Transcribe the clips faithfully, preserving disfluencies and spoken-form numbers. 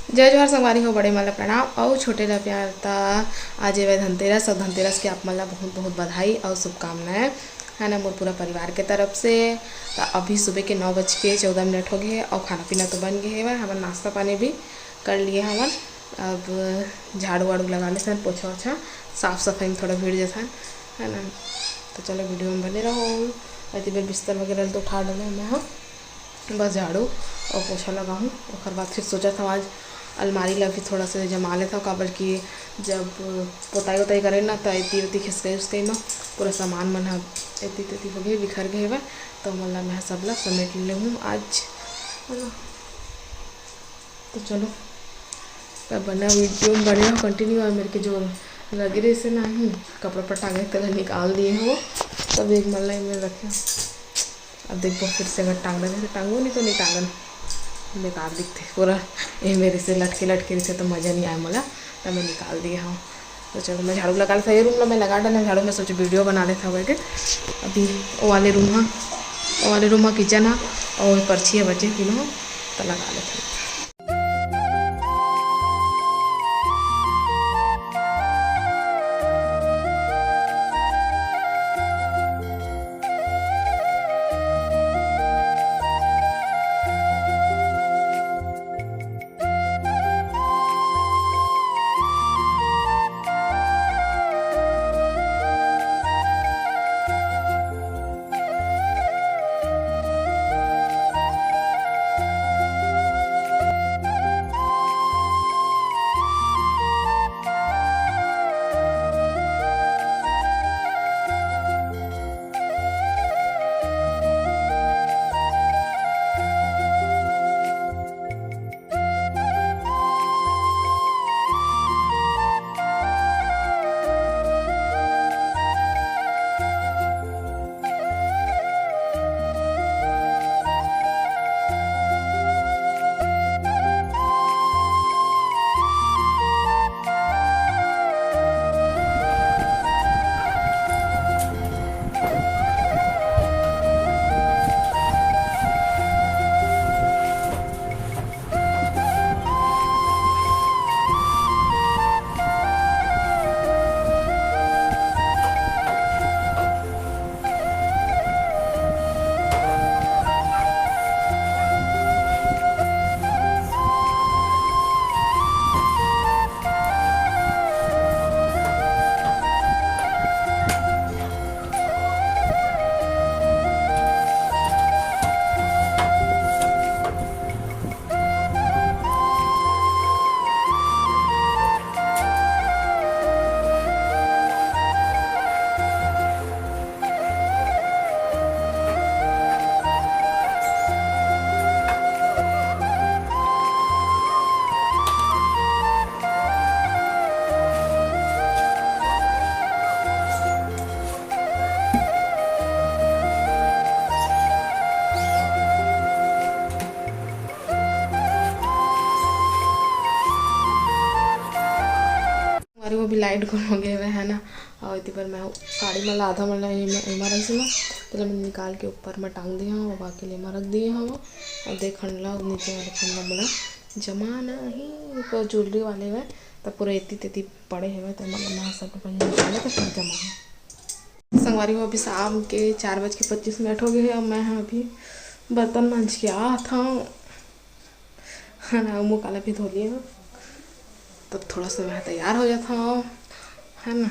जय जोहार संगवारी हो, बड़े मन ला प्रणाम अउ छोटे ला प्यार। त आज हवय धनतेरस, अउ धनतेरस के आप मन ला बहुत बहुत बधाई अउ शुभकामनाएं, है ना, मोर पूरा परिवार के तरफ से। त अभी सुबह के नौ बज के चौदह मिनट हो गए हे अउ खाना पीना तो बन गए हेवय, हमन नाश्ता पानी भी कर लिए हवन। अब झाड़ू वाड़ू लगा लेथन, पोछा ओछा, साफ सफाई में थोड़ा भिड़ जथन, है ना। तो चलो वीडियो में बने रहो। अति बेर बिस्तर वगैरह ल तो उठा डले मैं ह, बस झाड़ू अउ पोछा लगाहूँ, ओकर बाद फिर सोचत हव आज अलमारी ला भी थोड़ा सा जमा लेथव, काबर कि जब पोताई ओताई करे ना, त एती ओती खिसकई उसकई म पूरा सामान मन ह एती तेती हो गए, बिखर गए हवय, तो ओमन ला मैं ह सब ला समेट लेहूँ आज, है ना। तो चलो, तब बना वीडियो में बने रहो continue। और मेरे के जो लगे रहे से नहीं कपड़ा पटा गए, तेला निकाल दिए हो, तब एक मल्ला में रखे। अब देखो फिर से अगर टांगना रहे तो टांगो, नहीं तो नहीं टांगन, बेकार दिखते पूरा। ये मेरे से लटके लटके रहे तो मज़ा नहीं आए मोला, तब मैं निकाल दिए हूँ। तो चलो, मैं झाड़ू लगा लेता, ये रूम ला मैं लगा डाले झाड़ू, मैं सोचे वीडियो बना लेता हूँ के। अभी वो वाले रूम हा, वो वाले रूम हा, किचन हा, और पर्ची है बचे तीनों, तो लगा लेता हूँ। हमारे वो भी लाइट गुल हो गए हुए है ना, और इतनी बार मैं साड़ी में आधा मन ला एमा, एमा रही ना, तो मैं निकाल के ऊपर में टांग दिए हूँ, बाकी ले एमा रख दिए हूँ। और देख खंडला, नीचे वाले खंडला मोला जमा नहीं, ऊपर ज्वेलरी वाले हुए, तब पूरा एती तेती पड़े हुए, तो मतलब मैं सब पहले निकाले तो फिर जमा है। संगवारी हो, अभी शाम के चार बज के पच्चीस मिनट हो गए हैं, और मैं ह अभी बर्तन मांज के आत हूँ, है ना, मुँह काला भी धो लिए हूँ, तब थोड़ा सा मैं तैयार हो जाता हूँ, है ना।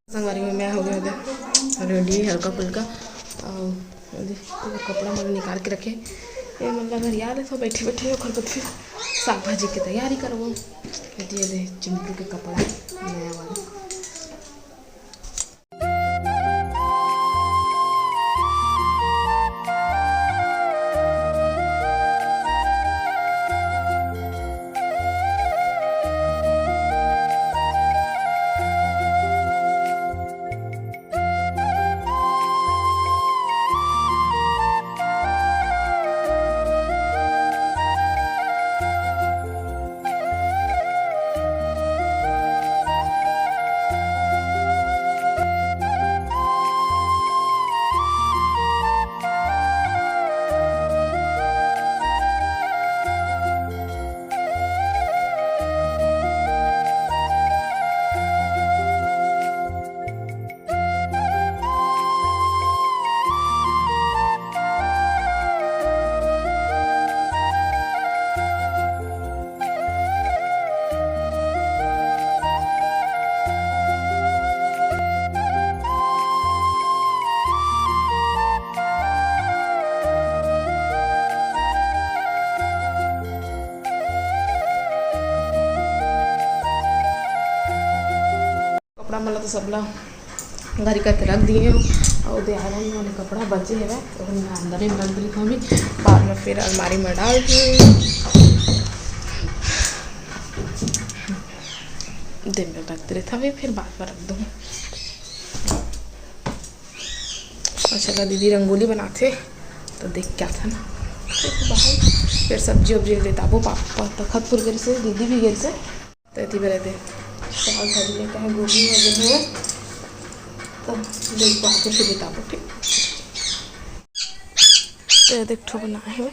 संगवारी हो, मैं हो गया होगा रेडी हल्का फुल्का। और देख, कपड़ा मन निकाल के रखे, ये मतलब घर याद है, सब बैठे बैठे ओकर बाद फिर साग भाजी के तैयारी करबो। ये दे चिंटू के कपड़ा नया वाला। सबला घरी करके रख दिए हो। और दे आयरन वाले कपड़ा बचे हवय, तो ओला अंदर में रख दिए हमी। बाद में फिर अलमारी में डाल के दे में रख दे हमी, फिर बाद में रख दूँ। अच्छा, ला दीदी रंगोली बनाथे, तो देख के आथन। फिर सब्जी उब्जी लेताबो, पापा तखतपुर गेल से, दीदी भी गेल से। तो एती बर दे साग भाजी लेके है, गोभी वगैरह है, तो देख बाहर से बताबो, ठीक। तो ये देख ठो बनाए हो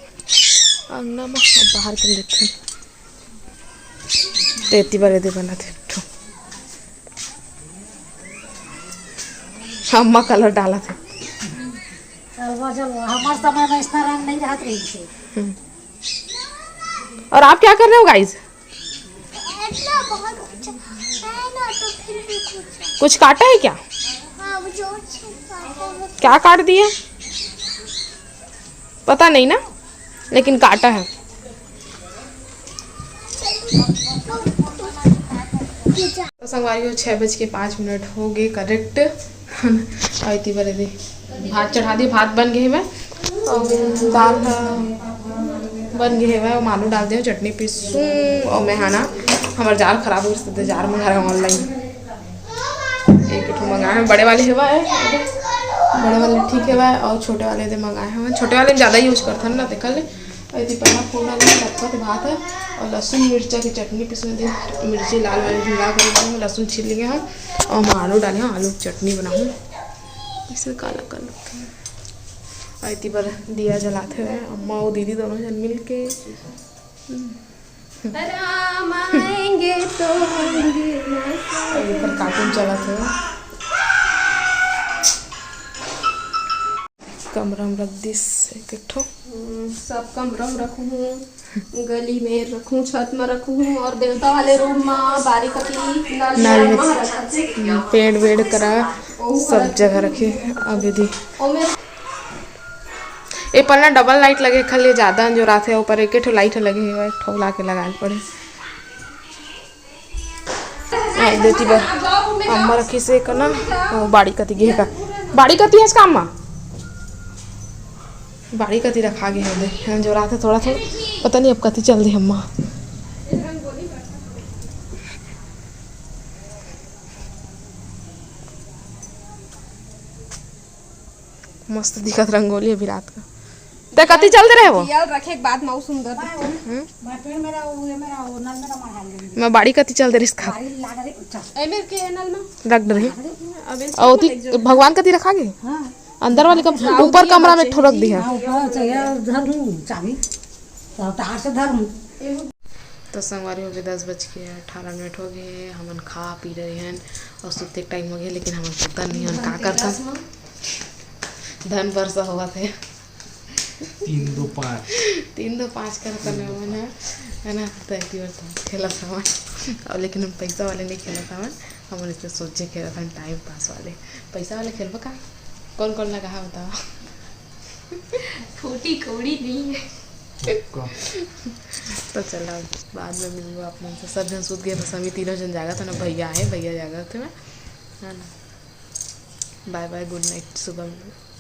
अंगना में, अब बाहर के देखथन। तो एती बर दे बनाथे ठो, अम्मा कलर डालथे। चलवा, चलवा, हमार समय में इतना रंग नहीं रहत रही से। हम्म। और आप क्या कर रहे हो गाइस? इतना बहुत अच्छा है ना, तो फिर भी कुछ कुछ काटा है क्या? हाँ, वो जो छील पाते हैं, वो क्या काट दिया? पता नहीं ना, लेकिन काटा है। तो संगवारी हो, छः बज के पाँच मिनट हो गए करेक्ट। अउ एती बर दे भात चढ़ा दिए, भात बन गए हवय, अउ दाल ह बन गए हवय, अउ आलू डाल दे, चटनी पीसूं, अउ मैं हा ना, हमर जार खराब हो गइस, तो जार मंगा रहे ऑनलाइन। एक ठो मंगाए हवय, बड़े वाले हवय, बड़े वाले ठीक हवय, अउ छोटे वाले दे मंगाए हवय। छोटे वाले में ज़्यादा यूज करथन ना, तेकर ले। अउ एती पहला फोड़ डाले, लक्का के भात है, अउ लहसुन मिर्चा के चटनी पीसे दे, मिर्ची लाल वाली ढीला कर दे, लहसुन छील लिए हम, अउ मैं आलू डाले हूँ, आलू की चटनी बनाऊँ। इसे काला कर लेते हैं। अउ एती बर दिया जलाते हुए अम्मा और दीदी दोनों जन मिल के। राम आएंगे तो होंगे ना। अउ एकर कार्टून चलत हे। कमरा में रख दिस एक, एक ठो। हम्म, सब कमरा में रखूँ, गली में रखूँ, छत में रखूँ, और देवता वाले रूम में, बारी कती, नल नल में में। रखूँ। हम्म, पेड़ वेड़ करा, ओहू सब वाला जगह रखे। अब यदि ओमे ए पर ना डबल लाइट लगे, खाली ज्यादा अंजोराथे, ऊपर एक ठो लाइट लगे हे, एक ठो ला के लगाए पड़े। आई देती बर अम्मा रखी से कना, ओ, बाड़ी कती गे का, बाड़ी कती है इसका अम्मा, बाड़ी कती रखा गे हे दे, अंजोराथे थोड़ा थोड़ा, पता नहीं अब कती चल दे अम्मा। मस्त दिखत रंगोली अभी रात का। ते कति चलते रहे वो? दिया रखे के बाद माऊ सुंदर दिखते हैं। हम्म? मैं पेड़ में रहो, उहे में रहो, नल में रहो, मार डाल देंगे। मैं बाड़ी कति चलते रहिस खा। बाड़ी लाग रही, चल। एमे के नल में? रख डरही। अब इसको और मत ती-, एक जगह। भगवान कति रखा गे? हाँ। अंदर वाले कम-, ऊपर कमरा में एक ठो रख दिया। हाँ, ऊपर से यार धर लूँ चाबी। तो तार से धर लूँ। तो संगवारी हो गए, दस बज के अठारह मिनट हो गए, हमन खा पी रहे हैं और सुते के टाइम हो गया, लेकिन हमन सुतन नहीं हन, का करथन? धन वर्षा होवत हे। तीन दो पाँच। तीन दो पाँच करत हन हमन ह, है ना? तो एक बार तो खेलत हवन। अब लेकिन हम पैसा वाले नहीं खेलत हवन, हमन इसे सोचे खेलत हन, टाइम पास वाले। पैसा वाले खेलबो का? कौन कौन लगा है बताओ? खोटी कौड़ी नहीं है। तो चला, बाद में मिलूंगा आप मन से। सब जन सूत गए, बस हम ही तीनों जन जागत हन ना। भैया आए, भैया जागत हे, है ना? बाय बाय, गुड नाइट, सुबह मिलूंगा।